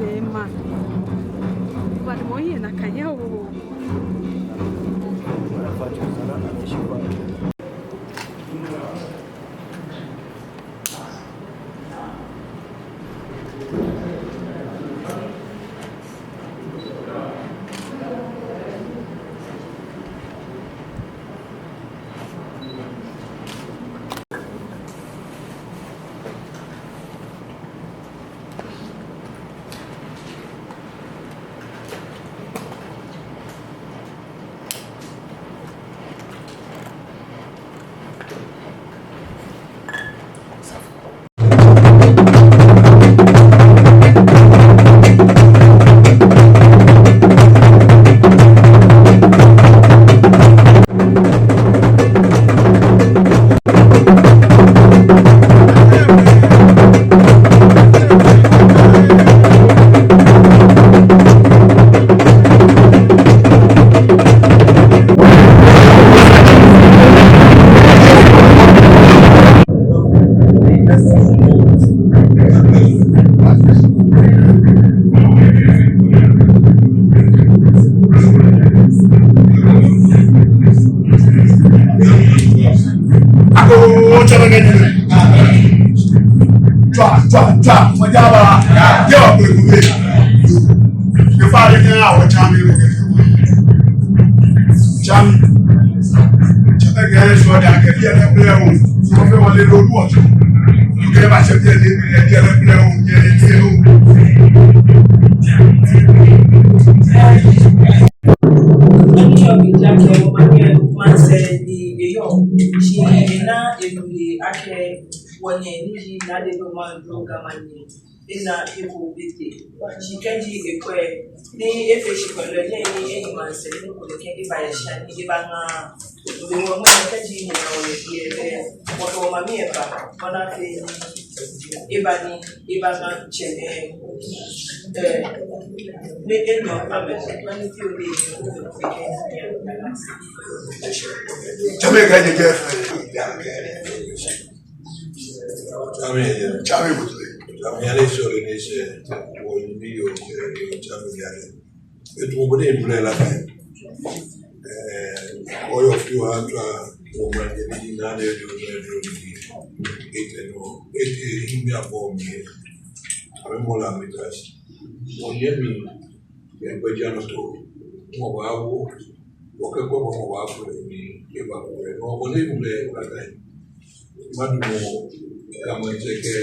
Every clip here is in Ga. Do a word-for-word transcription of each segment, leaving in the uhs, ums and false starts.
Ema. Wadi mo ye na kanya o. Ako, tswa, tswa, tswa, mɔ jaba. Yɛ wa kule kule. Efa de ni awo tsami. Tsami. Tsami kɛ sɔ da kɛ bi ɛlɛ blɛ o. Sɔ fɛ wale lo lu ɔtɔ. Kɛ ba se bi ɛlɛ, bi ɛlɛ blɛ o. Bi ɛlɛ blɛ o. Eni yɔɔ biɛ ji akɛ wɔmaŋ ni maŋsɛɛ ni eyɔɔ. Shi ena enu lɛ akɛ wɔnyɛ ni ji Nana Ado Dankwa Ga Maŋ ni ena eko etee. Shi kɛji ekwɛ ni efee shikwɛɛ lɛ, jeee ni eyi maŋsɛɛ ni ko lɛ kɛ eba yɛ shia ni ebaŋa. Ewɔ mɔ kɛji ni na wɔle biɛ lɛ, wɔkɛ wɔmaŋ mli eba, wɔna fee ni eba ni ebaŋa tsɛmɛi. Ɛɛ, ni enɔ amɛ, mɛni fi ole. Tsɛmɛi kɛ jɛjɛ. Tsɛmɛi, tsɛmɛi, tsɛmɛi ale sɔle ni sɛɛ, wɔ ni yɔɔ, tsɛmɛi ale. Etu mɔ bɔ ni ebule la. Ɛɛ, oyɔɔ fio atswa, wɔmaŋ ni na de do do do ni. Etee nɔ, etee ni mi abɔ mi. Amɛ mɔ la mi ta shi. Wɔnyɛmi, egbɛjianɔtoo, mɔ baawo, wɔkɛ kɔ mɔ baafo ni eba ko lɛ. Nɔ bɔ ni ebule la ta. Madumɔ, kama jɛkɛ,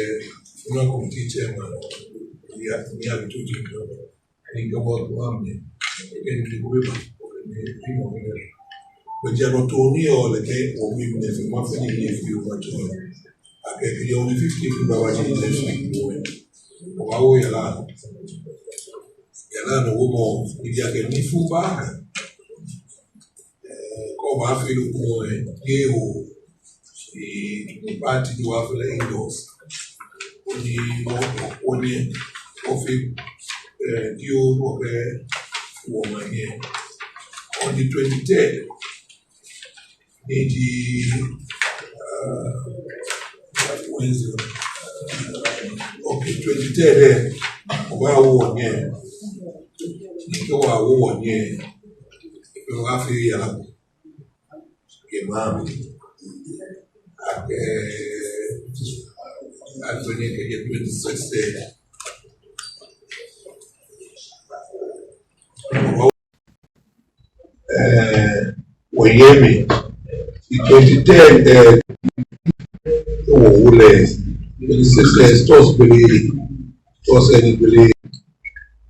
ena committee chairman, ya, ya bi tu ti do. Ni kɛ bɔ ko amɛ, kɛ ni ko bɛ ba, ni, ni mɔ bɛ. Gbɛjianɔtoo ni yɔɔ lɛ kɛ, wɔ mi mɛ fɛ, ma fɛ ni ni fi o ma to. Akɛ kɛ yɔɔ ni fifty fi ba ba ti ni fi o. Wɔbaawo yara. Yara ni wɔ mɔ, ni di akɛ ni fu ba. Ɛɛ, kɛ wɔbaafee lɛ ko, ɛɛ, kɛ o, ɛɛ, party ni wɔfee lɛ indoors. Ni wɔ, wɔnyɛ, wɔfee, ɛɛ, kɛ o, wɔkɛ, wɔmaŋ nyɛ. On the twenty-third, ni ji, ɛɛ, Wednesday. Okay, twenty-third, ɛɛ, wɔbaawo wɔnyɛ. Ni kɛ wɔwo wɔnyɛ, wɔbaafee yara. Kɛ maŋ mli. Akɛ, atɔ nyɛ kɛjɛ twenty-six lɛ. Ɛɛ, wɔyɛ mli. Twenty-ten, ɛɛ, wɔwo lɛ. Twenty-six lɛ, Thursday, Thursday ni bele.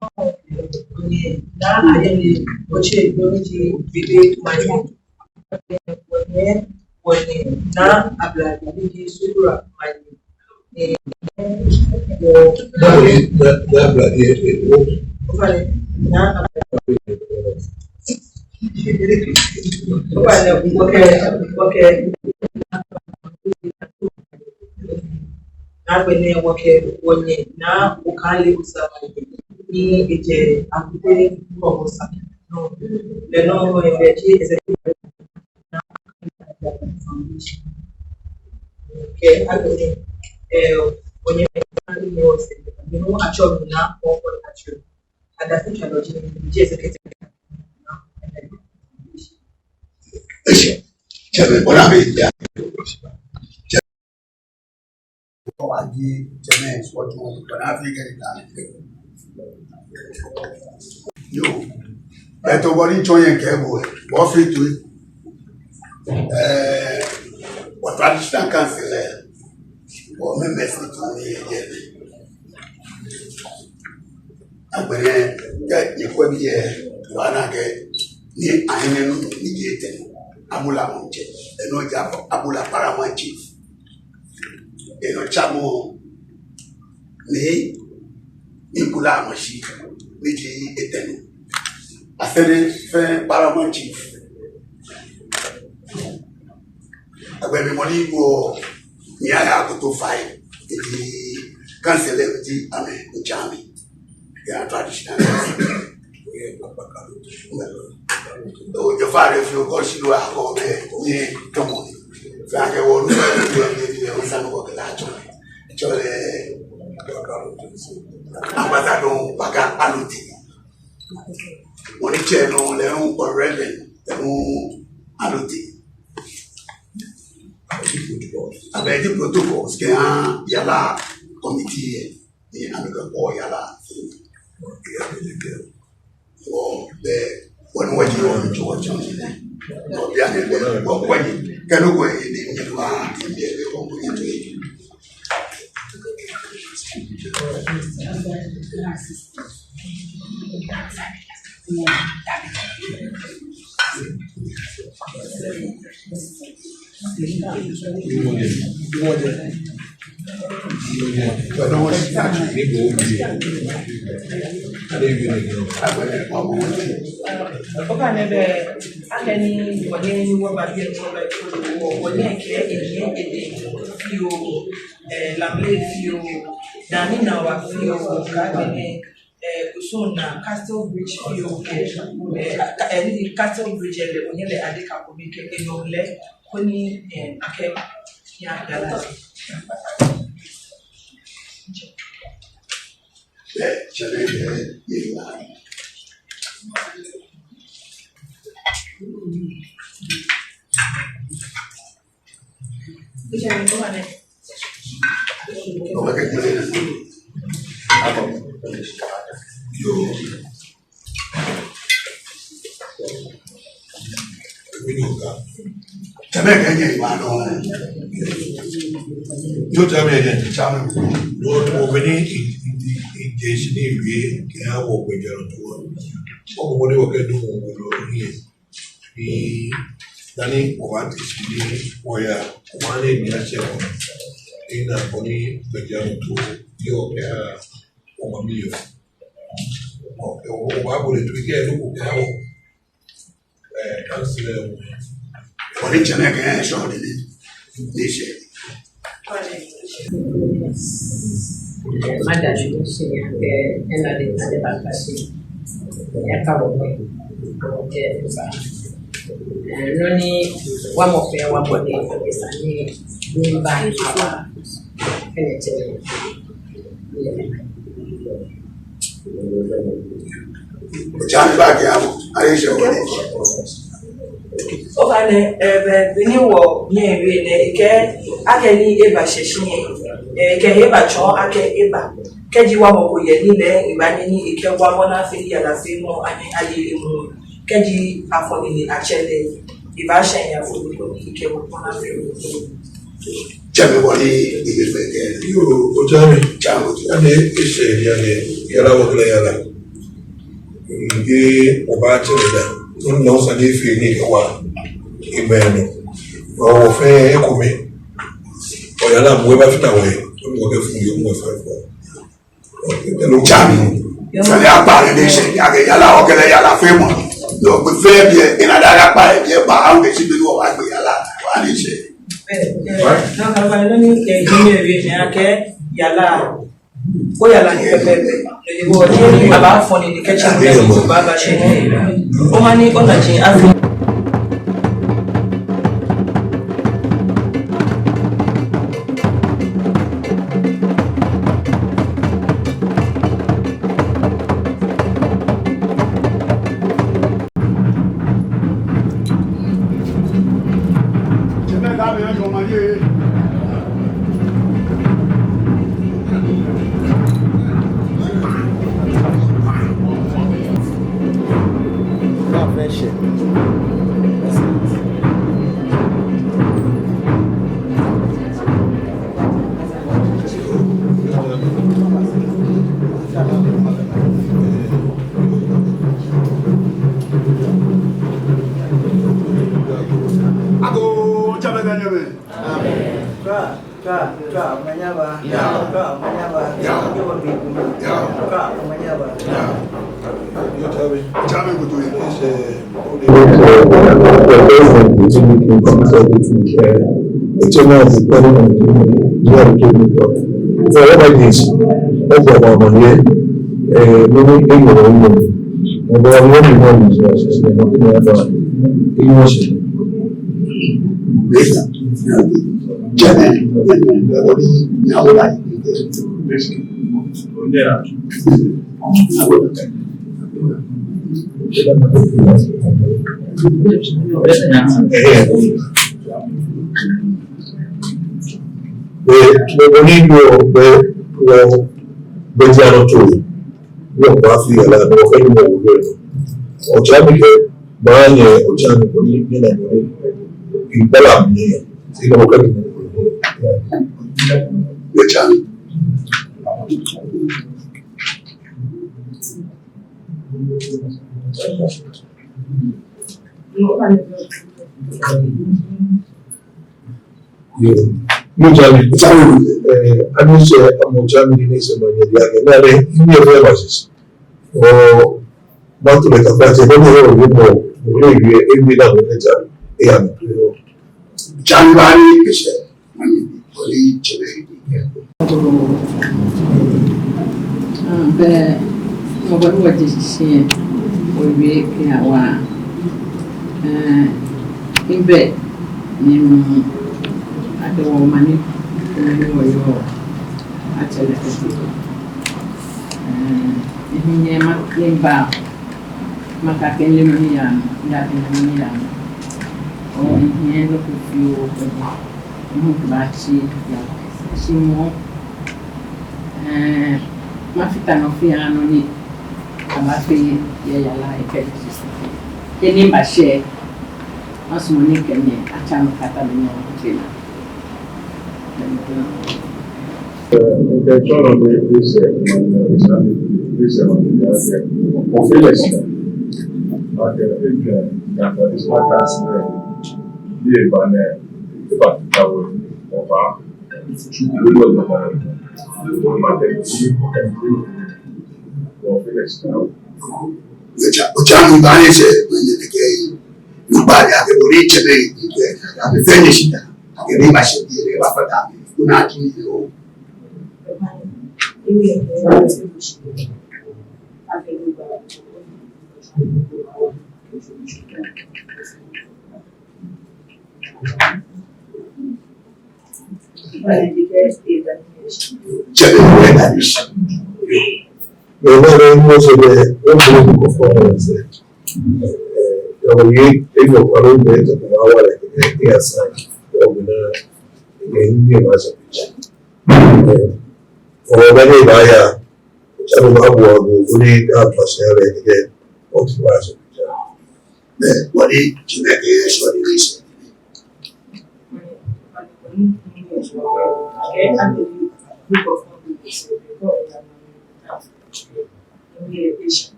Wɔnyɛ Naa Ayele Oche, no ji Bebe Mayo. Wɔnyɛ, wɔnyɛ Naa Ablade, no ji Sukura Mayo. Ni wɔ Naa Ablade, Naa Ablade, Naa Ablade. Wɔnyɛ, wɔkɛ, wɔkɛ Naa Ablade, wɔkɛ, wɔnyɛ Naa Okaile Osamani, ni ejɛ Akute Kɔbɔsa. Lɛ nɔŋŋ lɛ ji executive director Naa Okaile Osamani Foundation. Kɛ agbɛnɛ, eh, wɔnyɛmi Naa Okaile Osamani, ni atsɛɔ mi Naa Kɔkɔ Atsɛ. Adafitswalɔ ji, ji executive director Naa Okaile Foundation. Eshɛ, tsɛmɛi, bɔ ni amɛya. Tsɛmɛi, bɔ ni afee kɛ ni ta. Yoo, bɛ to bɔ ni tsɔ yɛ kɛ bo, bɔ fee to. Eh, wɔ traditional council lɛ, wɔ members to ni yɛ. Agbɛnɛ, kɛ nyɛkwɛ biɛ, wɔna akɛ, ni ahiɛ nɛɛ nɔ, ni ji etɛ nɔ, Abula maŋtsɛ, enɔ ji Abula paramount chief. Enɔ tsamɔ, ni, ni Abula mashi, ni ji etɛ nɔ. Asere fɛɛ paramount chief. Agbɛnɛ mɔ ni go, ni aya koto fai, ni council ji amɛ, ni tsɛ amɛ. Ya traditional. Ojo fare fi o kɔ si do a kɔ bɛ ni tɔmɔ. Fɛɛ kɛ wɔ nu bɛ ni ni o sa nu kɔ kɛ la tsɔ. Tsɔ lɛ. Ambassador Paga Aluti. Mɔ ni tsɛ nɔ lɛ hu Reverend lɛ hu Aluti. Abɛ ji protocols kɛ ha yara committee yɛ. Ni amɛkɛ kɔ yara. Wɔ bɛ, wɔ ni wɔ ji wɔ ni tsɔ wɔ tsɔ ni lɛ. Wɔ bia ni bɛ, wɔ kɔ ni, kɛ no kɔ ni, ni ni wa, ni bɛ, bɛ, wɔ kɔ ni to yi. Ofainɛ bɛ, akɛni wɔnyɛ ni wɔba biɛ ni wɔba, wɔ, wɔnyɛ kɛ, enyiɛ, edɛŋ fioo, eh, lamle fioo, dani na wa fioo, kɛ agbɛnɛ, eh, kusum naa Castle Bridge fioo kɛ, eh, ka-, eh, ni Castle Bridge lɛ, wɔnyɛ lɛ ade ka ko bi kɛ, enɔ lɛ, koni, eh, akɛ, ya, ya la. Eh, tsɛ lɛ, eh, ye la. Tsɛmɛi kɛ nyɛ wa nɔ. Yoo, tsɛmɛi kɛ nyɛ, tsɛmɛi. Yoo, obɛ ni, i, i, i, i, jeshi ni wie, kɛ awo gbɛjɛ lɔ to. Ɔmɔ ni wɔkɛ du mɔ lɔ ni. Ni dani wɔbaate shi ni wɔya, wɔha ni mɛi atsɛ wɔ. Ena bɔ ni gbɛjianɔtoo yɔɔ kɛha wɔmami yɔɔ. Ɔ, ɔ, wɔbaabɔ lɛ toi kɛ loko kɛha wɔ. Ɛ, council lɛ. Wɔle tsɛmɛi kɛ sɔɔle ni, ni shɛ. Mada shi shi ya kɛ ena de ade ba ka shi. Ya ka wɔ kɛ. Kɛ ba. Ɛ, nɔ ni wamɔ fɛɛ wamɔ ni akɛ esa ni, ni ba ni ba. Kɛ ne tsɛ. Jani ba kɛ amɔ, ayi shɛ wɔ. Ofainɛ, ɛ, bɛ, beni wɔnyɛ wie nɛɛ, ekɛɛ, akɛni eba shɛ shi nɛɛ, ɛ, ekɛɛ ebatsɔɔ akɛ eba. Kɛji wamɔ ko yɛ ni lɛ, ebaanyɛ ni ekɛ wamɔ naa afee yara fɛɛ mɔ, ani aye emuu. Kɛji afɔ nii ni atsɛ lɛ, ebaashɛ ya fɔ nii ko ni ekɛ wamɔ naa afee. Tsɛmɛi bɔ ni ebe fɛɛ kɛ. Yoo, otsɛ mi. Tsɛ mi. Ani eshɛ ni ani yara wɔkɛ lɛ yara. Ni wɔbaatsɛ lɛ daa. Nɔ ni sa ni efee ni ekɛ wa. Amen. Wɔ fɛɛ ekome. Oyara mɔ ebafite wɔ. Nɔ ni wɔkɛfee ni omɔ fɛɛ fɔ. Tsɛ mi. Sani akpa lɛ ni eshɛ, akɛ yara, okɛ lɛ yara fɛɛ mɔ. Yoo, be fɛɛ be, ena daa akpa lɛ, be ba, awo be shi be ni wɔbaagbe yara, wa ni eshɛ. Ɛ, ɛ, na ka ba nɔ ni kɛ jime be ni akɛ yara. Ko yara ni pɛpɛɛpɛ. Ni bo, ni abaafɔ nii ni kɛ tsɛ mi, ni ko baaba shɛ. Omanye, ona ji afi. Agoo, tsɛmɛi kɛ nyɛmɛi. Amen. Ka, ka, ka, omanye aba. Yao. Ka, omanye aba. Yao. Yao. Ka, omanye aba. Yao. Tsɛmɛi kɛ nyɛmɛi. Be, be, be ni yɔɔ, be, be, be ji ano to. Yɔɔ, ba fi yara, be, be, be, be, be. Otsɛ mi kɛ, ba nyɛ, otsɛ mi ko ni, ni na ko ni. Igbala mi, ni na ko ni. Otsɛ mi. Yoo. Yoo, tsɛmɛi. Tsɛmɛi. Ɛ, ani sɛ, amɔ tsɛmɛi ni sɛ manyɛ di akɛ. Na lɛ, ni efee ba sisi. Oo, mato lɛ kafra tsɛ, bɔ ni yɔɔ, yɔɔ, yɔɔ, yɔɔ, emi na mɔ tsɛ, eya mi. Tsɛmɛi ba ni, esɛ. Bɛ, mɔ bɔ ni wɔje shishi yɛ, wɔwie kɛha wɔ. Ɛɛ, ibɛ, ni mɔ, akɛ wɔmanye, ni wɔyɔɔ, atsɛ lɛ kɛkɛ. Ɛɛ, ehiɛ ma, ni ba, makɛɛ akɛ lɛ mɔ ni yaa nɔ, yaa akɛ lɛ mɔ ni yaa nɔ. Oo, ehiɛ loko fioo kɛkɛ. Mɔ ko baatsi yara. Shi mɔ, ɛɛ, mafite nɔ fɛɛ nɔ ni abaafee yɛ yara ekɛ. Kɛ ni mibashɛ, masumɔ ni kɛ mi atsa mi kata mi nyɛ kɛ na. Ɛɛ, kɛ tsɔɔ nɔ be, be sɛ, be sɛ, be sɛ, be sɛ, ofee lɛ shi. Ocha, ocha mi ba ne se, manye ne ke, no ba ya ke bori che be, ke, ya be finish ta, ke ni ba se, ke ba fata, kuna ti ni o.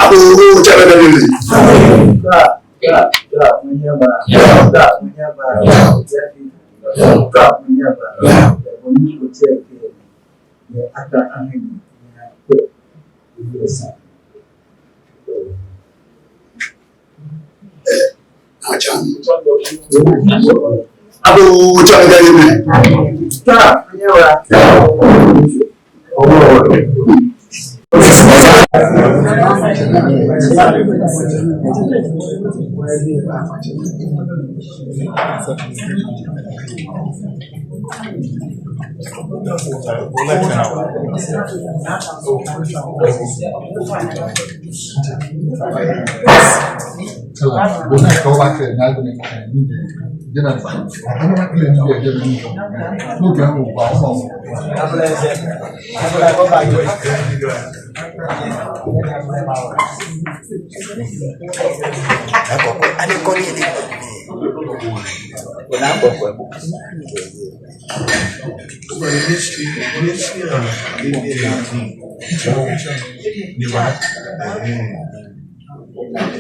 Abo, tsɛ bɛ bɛ lɛ. Ka, ka, ka, manyaba. Ka, manyaba. Ka, manyaba. Oni ko tsɛ ke. Ni ata ahani. Ni akpɛ. Ni sa. Abo, tsɛ bɛ bɛ lɛ.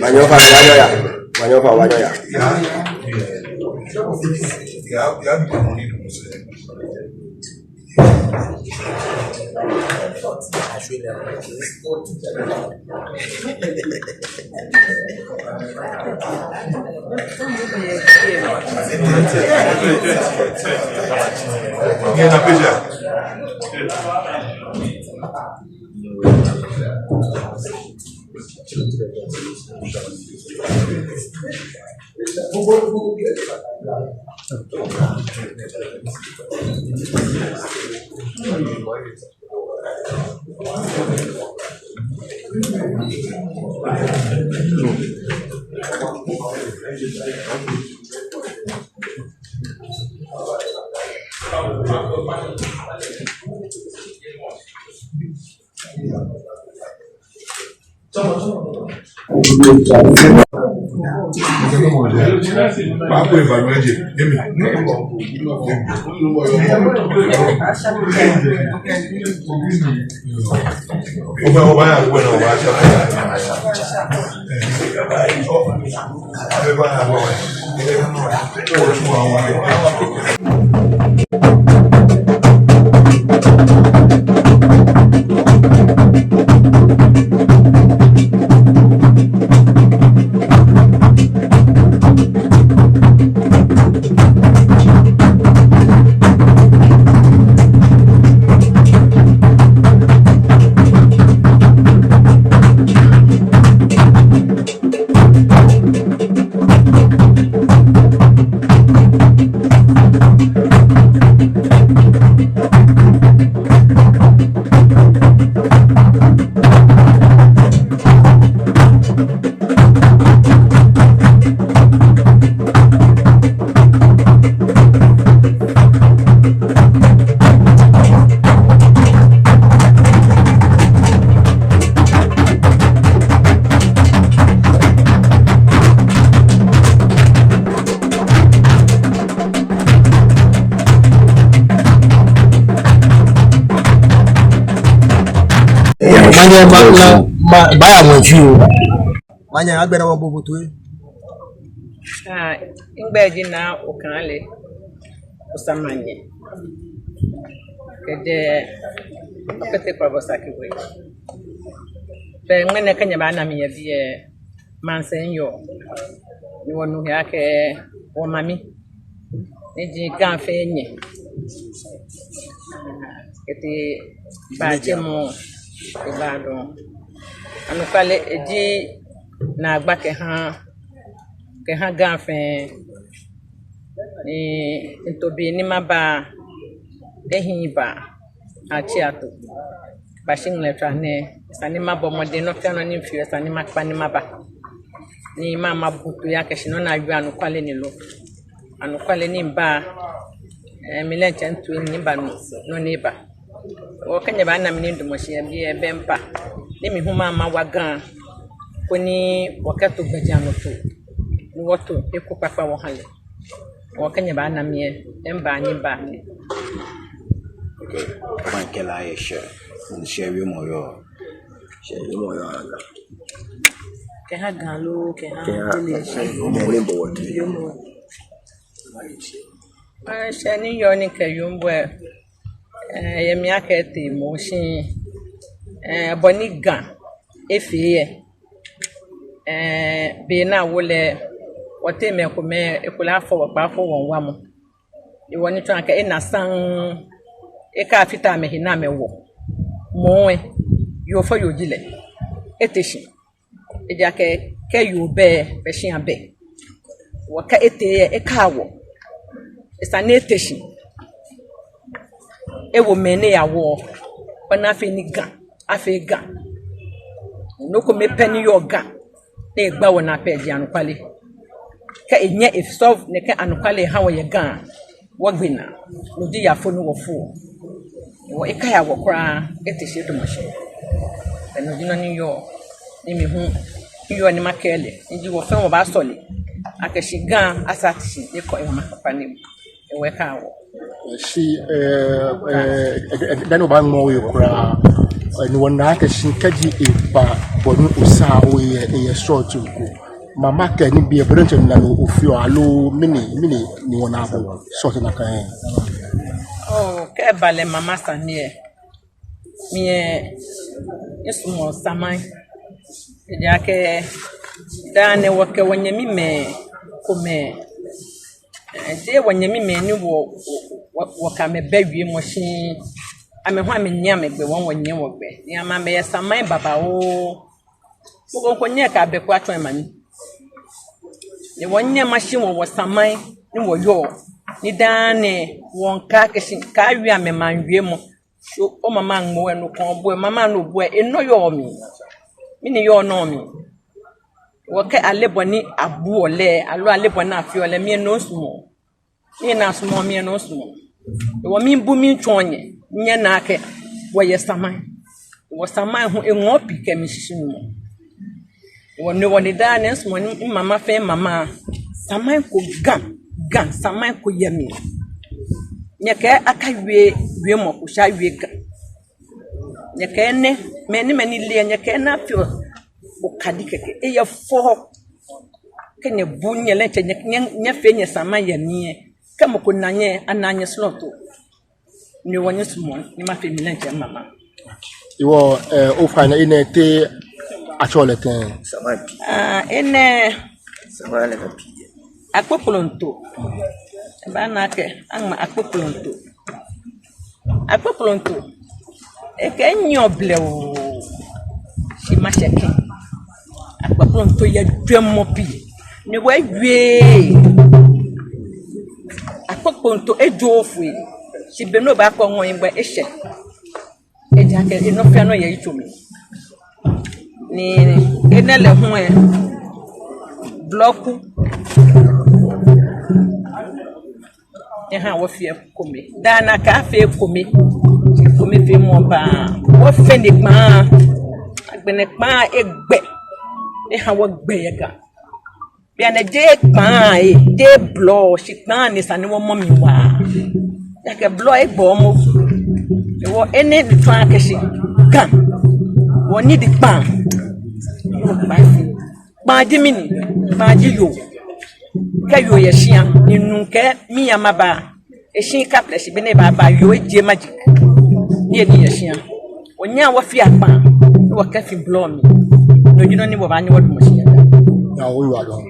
Manyɛ ofainɛ, manyɛ oya. Manyɛ ofainɛ, manyɛ oya. Manyɛ ba la. ba, baya ŋwɛi fioo. Manyɛ agbɛnɛ wɔbo bo toi. Ah, migbɛi ji Naa Okailey Osamanyɛ. Kɛjɛ Okpete Krɔbɔ Saki We. Be ŋmɛnɛ kɛ nyɛbaana mi yɛ biɛ, maŋsɛɛ yɔɔ. Ni wɔnu he akɛ wɔmami, ni ji Ga fɛɛ nyɛ, etee baatsɛ mɔ, ebaadɔŋ. Anɔkwale, eji naagba kɛha, kɛha Ga fɛɛ. Ni mito be ni maba, ehiii ba, atsi ato. Bashi ŋmɛlɛtswaa nɛɛ, esa ni mabɔ mɔdɛŋ, nɔ fɛɛ nɔ ni mifeɔ, esa ni makpa ni maba. Ni mama mabote akɛ shi nɔ ni awie anɔkwale ni lo. Anɔkwale ni miba, eh, mi diɛŋtsɛ mitoi ni miba nɔ, nɔ ni eba. Wɔkɛ nyɛ baana mi ni midamɔ shi yɛ biɛ, be mba. Ni mi hu mama mawa Ga, koni wɔkɛto gbɛjianɔtoo, ni wɔto eko kpakpa wɔha lɛ. Wɔkɛ nyɛ baana mi yɛ, emba ni ba. Okay, maŋkɛ lɛ yɛ shɛ, shɛ wiemɔ yɔɔ. Shɛ wiemɔ yɔɔ Ga. Kɛha Ga loo, kɛha, kɛha village. Mɛi ni bɔ wɔ toi. Wiemɔ. Eh, shɛ ni yɔɔ ni kɛ wiemɔ, eh, yɛ mi akɛ etee mɔ shi, eh, bɔ ni Ga efee yɛ. Eh, be ni awo lɛ, wɔteŋ mɛi komɛi, ekolɛ afɔ wɔ kpa, afɔ wɔ ŋwamɔ. Hewɔ ni tsɔɔ akɛ ena saŋŋ, ekafata amɛhe ni amɛwo. Moŋ lɛ, yoo fɔ yoo ji lɛ, ete shi. Ejaakɛ kɛ yoo bɛ, bɛ shia bɛ. Hewɔ kɛ etee lɛ, ekawo. Esa ni ete shi, ewo mɛi ni eyawo, koni afee ni Ga afee Ga. Nɔ kome pɛ ni yɔɔ Ga ni egba wɔnaa pɛ ji anɔkwale. Kɛ enyɛ e-solve nɛkɛ anɔkwale eha wɔ yɛ Ga, wɔgbe naa. No ji yafo ni wɔfoɔ. Hewɔ ekaya wɔ kwraa, ete shi edamɔ shi. Be no ji nɔ ni yɔɔ, ni mi hu miyɔɔ ni makɛɛ lɛ, ni ji wɔ fɛɛ wɔbaasɔle akɛ shi Ga asa ate shi, ekɔ emama kpakpa ni ewɛ ka wɔ. Shi, eh, eh, eh, dani wɔbaaŋmɛ ohe kwraa, eh, ni wɔna akɛ shi kɛji eba bɔ ni osaa ohe yɛ, yɛ srɔto ko, mama kɛ nibii, bɔ ni tsɛ na lo ofeɔ aloo mɛni, mɛni ni wɔna bo srɔto nakai. Oh, kɛ eba lɛ mama sane lɛ, mi lɛ, misumɔɔ samai. Ejaakɛ daa nɛɛ wɔkɛ wɔnyɛmimɛi komɛi, eh, jeee wɔnyɛmimɛi ni wɔ, wɔ, wɔ, wɔkɛ amɛ bɛ wiemɔ shi, amɛ hu amɛnyiɛ amɛgbɛ, wɔ hu wɔnyiɛ wɔgbɛ. Ni amɛ amɛyɛ samai babaoo. Mɔ ko mɔ ko nyɛŋ akɛ abɛ ko atsɔ emami. Ni wɔnyɛŋ mashi wɔ, wɔ samai ni wɔyɔɔ. Ni daa nɛɛ wɔŋka akɛ shi, kaawie amɛ maŋ wiemɔ. So, omama ŋmɔ wɛ nɔ ko, bo wɛ mama nɔ, bo wɛ enɔ yɔɔ mli. Mɛni yɔɔ nɔ mli? Wɔkɛ ale bɔ ni abuɔ lɛ, aloo ale bɔ ni afeɔ lɛ, mi lɛ no misumɔɔ. Mi lɛ no misumɔɔ, mi lɛ no misumɔɔ. Hewɔ mibu mitsɔɔ nyɛ, nyɛna akɛ wɔyɛ samai. Hewɔ samai hu eŋɔɔ pii kɛ mishishinumɔ. Hewɔ ni, hewɔ ni daa nɛɛ misumɔɔ ni mimama fɛɛ mama. Samai ko Ga, Ga, samai ko yɛ mli. Nyɛkɛ akawie wiemɔ ko shi awie Ga. Nyɛkɛ enɛ, mɛi ni, mɛi ni le, nyɛkɛ enɛ afee okadi kɛkɛ. Eyɛ fɛo. Kɛ nyɛbu nyɛ diɛŋtsɛ, nyɛ, nyɛ, nyɛfee nyɛ samai yɛ mli lɛ, kɛ mɔ ko na nyɛ, ana nyɛ srɔto. Ni hewɔ nyɛsumɔ ni mafee mi diɛŋtsɛ mama. Hewɔ, eh, ofainɛ, enɛ te atsɛɔ lɛ tɛŋŋ? Samai pii. Ah, enɛ. Samai lɛ ka pii. Akpokplonto. Ebaana akɛ aŋma akpokplonto. Akpokplonto, ekɛ nyiɛɔ blɛoo, shi mashɛ kɛ. Akpokplonto yɛ jwɛŋmɔ pii ni wɔwie. Akpokplonto ejooo foi, shi be ni obaakɔ ŋɔɔ egbe eshɛ. Ejaakɛ enɔ fɛɛ nɔ yɛ yitso mli. Ni enɛ lɛ hu lɛ, blɔku. Eha wɔfeɔ ekome. Daa nɛɛ akɛ afee ekome. Ekomefeemɔ baa. Wɔfee ni kpaa. Agbɛnɛ kpaa egbɛ. Eha wɔgbɛ yɛ Ga. Bianɛ jeee kpaa lɛ, jeee blɔ, shi kpaa ni esa ni wɔmɔ mli waa. Ejaakɛ blɔ egbɔɔ mɔ. Hewɔ enɛ ni tsɔɔ akɛ shi Ga, Wɔnii ji kpãa. Kpãa ji mɛni? Kpãa ji yoo. Kɛ yoo yɛ shĩa, ni nuu kɛɛ miiya maba, eshi kaplɛ shi be ni ebaaba, yoo ejie magic. Ni enii yɛ shĩa. Wɔnyɛŋ wɔfea kpãa, ni wɔkɛfi blɔ mli. No ji nɔ ni wɔbaanyɛ wɔdamɔ shĩa. Yaa, oyiwaladɔŋŋ.